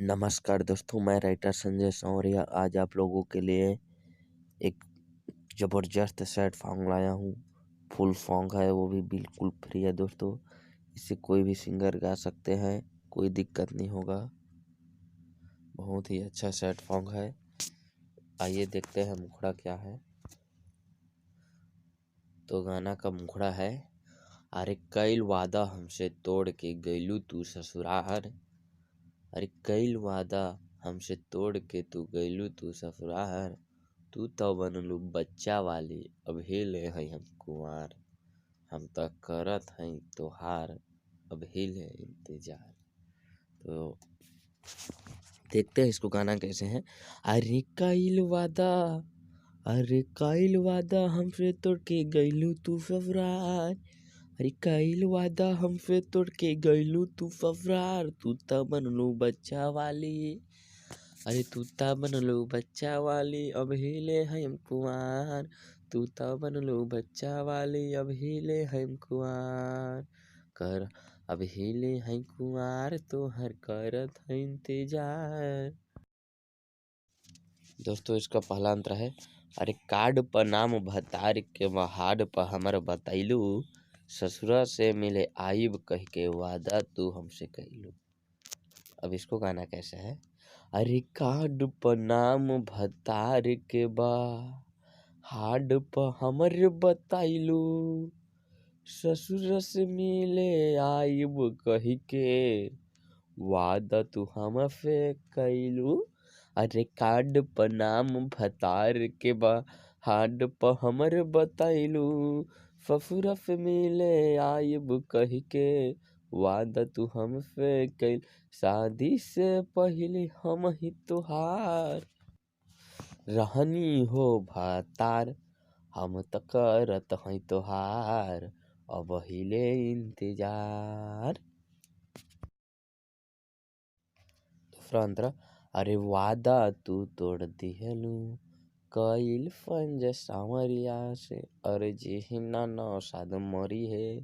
नमस्कार दोस्तों, मैं राइटर संजय सांवरिया आज आप लोगों के लिए एक ज़बरदस्त सैड सॉन्ग लाया हूँ। फुल सॉन्ग है, वो भी बिल्कुल फ्री है दोस्तों। इसे कोई भी सिंगर गा सकते हैं, कोई दिक्कत नहीं होगा। बहुत ही अच्छा सैड सॉन्ग है। आइए देखते हैं मुखड़ा क्या है। तो गाना का मुखड़ा है, अरे कैल वादा हमसे तोड़ के गैलू तू ससुराल, अरे कैल वादा हमसे तोड़ के तू गैलू तू ससुराल, तू तो बनलू बच्चा वाली अभी ले है हम कुंवार, हम तो करत हैं तोहार अभी ले इंतजार। तो देखते हैं इसको गाना कैसे है। अरे कैल वादा, अरे कैल वादा हमसे तोड़ के गैलू तू ससुराल, अरे कैल वादा हमसे तोड़ के गैलू तू ससुराल, तू तो बनलू बच्चा वाली, अरे तू तो बनलू बच्चा वाली अभी ले हम कुंवार, तू तो बनलू बच्चा वाली अभी ले हम कुंवार, कर अभी ले हम कुंवार तोहर करत है इंतजार। दोस्तों इसका पहला अंतर है, अरे कार्ड पर नाम भतार के वहाड पर हमर बतैलू, ससुरा से मिले आइब कह के वादा तू हमसे कहलू। अब इसको गाना कैसे है। अरे कार्ड पर नाम भतार के बा हाड पर हमर बताइलू, ससुर से मिले आइब कह के वादा तू हमसे कैलू। अरे कार्ड पर नाम भतार के बा हाड पर हमर बताइलू, ससुर से मिले आइब कह के वादा तू हमसे कैल, शादी से पहले हम ही तोहार रहनी हो भतार, हम त करत हई तोहार अब हिले इंतजार। दूसरा अंतरा, अरे वादा तू तोड़ दिहलू कैल संजय सांवरिया से, अरे जिहिना नौसाद मरी है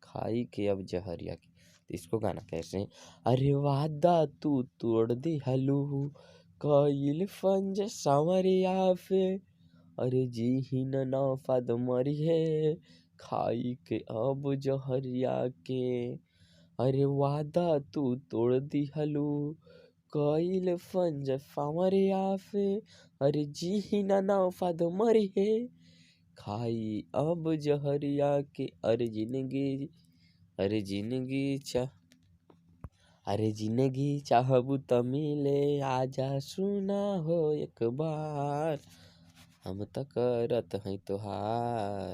खाई के अब जहरिया के। इसको गाना कैसे। अरे वादा तू तोड़ दिहलू कैल संजय सांवरिया से, अरे जिहिना नौसाद मरी है खाई के अब जहरिया के, अरे वादा तू तोड़ दिहलू कैल संजय सांवरिया से, अरे जिहिना नौसाद मरी है खाई अब जहरिया के, अरे जिंदगी, अरे जिंदगी चाह, अरे जिंदगी चाहबू त मिले आजा सुना हो एक बार, हम त करत हई तोहार।